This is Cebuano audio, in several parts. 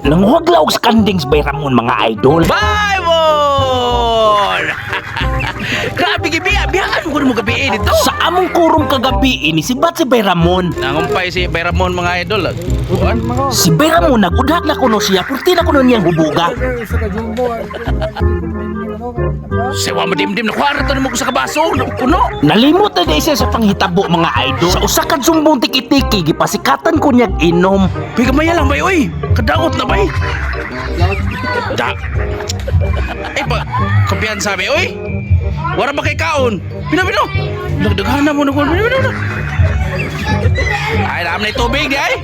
Nanghuwag og kandings Bay Ramon, mga idol. Bible! Grabe gibiya, biyaan mo kuno mo gabi eh, dito. Sa among kurum kagabi, inisibat si Bay Ramon. Nangumpay si Bay Ramon, mga idol. Kuan? Si Bay Ramon nagudhak na kuno siya, purti na kuno niyang hubuga. Sewa mo dimdim na kwarto nimo ko sa kabaso, kuno. Nalimot na di siya sa panghitabo, mga idol. Sa usa ka jumbong tiki-tiki, gipasikatan ko niyag inom. Uy, gamaya lang bay, oy. Kadaot na bay. Da. Ay pa, kumpiyansa bay, oy. Wala ba kay kaon? Pino pino. Dagdaghan na mo na kuan. Pino pino. Ay, naman na tubig di ay.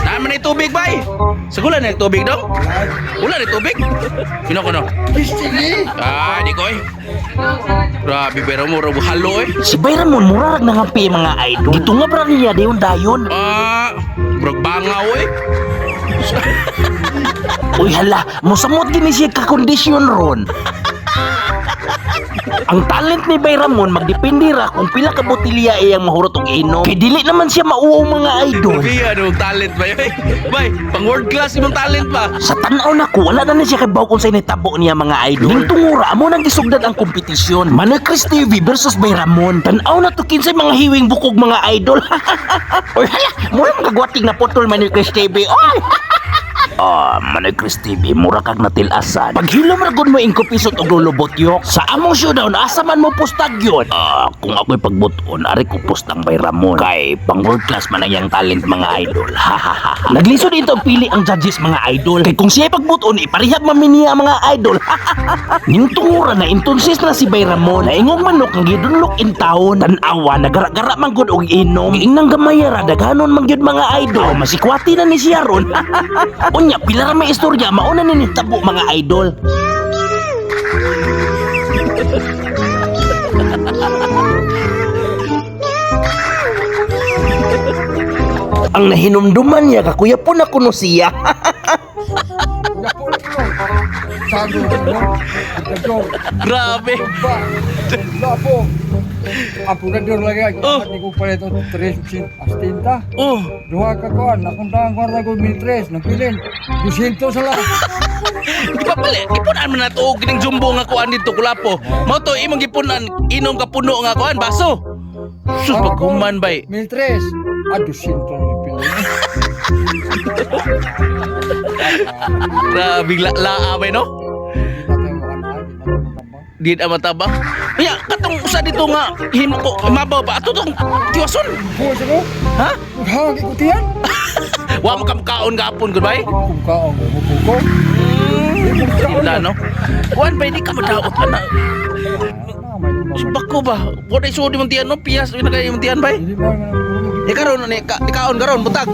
Naman na tubig bay. Sigula na tubig dong. Wala na tubig. Pino kono. Ah, di ko eh. Grabe pero mo robo halo eh. Si Bay Ramon murarag nangampi, mga idol. Gitungab ra niya dayon dayon. Ah, murag bangaw eh. Uy hala, mosamot gini siya ka-kondisyon ron. Ang talent ni Bay Ramon magdepende ra kung pila ka botelya iyang mahurot og inom. Kay dili naman siya mauo, mga idol. Grabe ano talent ba yun? Bay, pang world class imong talent ba? Sa tan-aw nako, wala na ni siya kabaw kung sa nitabo niya, mga idol. Ning tungura amo nang gisugdan ang kompetisyon. Manoy Chris TV versus Bay Ramon. Tan-aw na to kinsay mga hiwing bukog, mga idol. Oy hala, mura mga kagwating na putol Manoy Chris TV. Oy! Ah, Manoy Chris TV, mura kag natilasan. Paghilom ra gud mo ingkupisot og lulubot yok. Sa among showdown, asa man mo pustag yun? Ah, kung ako'y pagbuton, ari ko pustang Bay Ramon. Kay pang world class man ang iyang talent, mga idol. Ha ha ha. Ha. Naglisod ito ang pili ang judges, mga idol. Kay kung siya pagbuton, iparehab man niya, mga idol. Ning tungura na intonsis na si Bay Ramon. Naingong manok ang gidunlok in taon. Tan-awa, nagara-gara man gud og inom. Giingnang gamay ra, daghanon man gyud, mga idol. Masikwati na ni siya ron. Unya, pila ra may istorya, mauna ni nitabo, mga idol. Ang nahinumduman niya, kakuya po na kuno siya. Grabe. Apurador lagi Oh. ako. Ni ko palit og 3 astinta. Oh, Duha ka kuan, akong tangang kwarta ko 1,300, nagpilin. 200 sa lang. Di ba pala, gipunan man nato og kining jumbo nga kuan dito kulapo. Mao to imong gipunan, inom ka puno nga kuan baso. Sus paghuman bay. 1,300. Ah, 200 lang nagpilin. Grabe la laa bay no. Di na tayo makanaan, di na tayo matabang. Di na mataba. Kaya katong usa dito nga himo ko mabaw ba ato tong tiwason. Buwas ako? Ha? Maghawag ikutihan? Wa mo kamkaon gapon gud bay. Kung kaong umupo ko. Wala no. Kuan bay di ka madaot ana. Ah, may lumabas. Bako ba? Wala isod imong tiyan no, piyas na kay imong tiyan bay. Dili ba man ang Di karon ni ka, di kaon karon butag.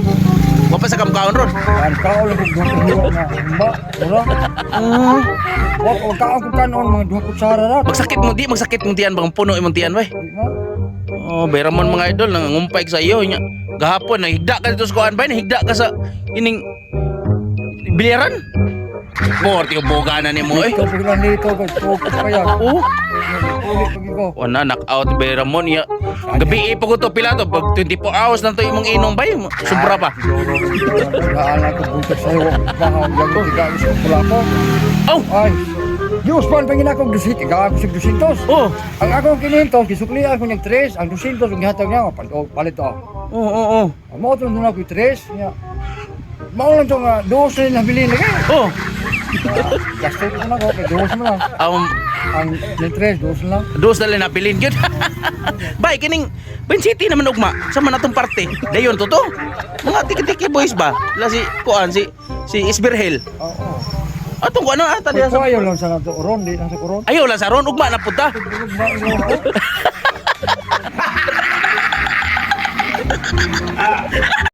Wa pa sa kamkaon ron. Ang kaon lang kung duha ka hiwa nga. Ba, wala. Wa ko kaon ko kanon mga duha kutsara ra. Magsakit mo di, magsakit mong tiyan bang puno imong tiyan bay. Di ba? Oh, Bayramon mga idol nangungumpay sa iyo nya. Gahapon nahigda ka dito sa kuan bay, nahigda ka sa ining bilyaran. Morti ko boga na nimo eh. Ikaw pag lang dito ko, ko kaya. Oh, Ulit pag ikaw. wala knock out Bayramon ya. Gabi eh, po to pila to pag 24 hours lang to imong inom bay, sobra pa. Siguro, naan ako buntag sa'yo. Baka yung tiga sa pula ko. Oh, Ay, Diyos pa ang pangina kong dusit. Ikaw ako sa 200. oh, Ang akong 500, gisuklian ko niyang 3. Ang 200, ang gihatag niya, oh, palit to. oh, oh, oh. Ang mga itong ko 3. Niya. Mao lang to nga, dos na nabilin lagi. Oh, Gasto ko na ko, kay dos mo lang. Ang may 3, dos lang. Dos na lang nabilin gyud. Bay kining Ben City naman ugma sa man atong parte. Dayon to to. Mga tiki-tiki boys ba? La si kuan si si Isberhel. Oo. Atong kuan na ata diya Kung sa ayaw lang sa nato, oron, di lang sa koron. Ayaw lang sa ron ugma na punta. Tulog ba, ikaw?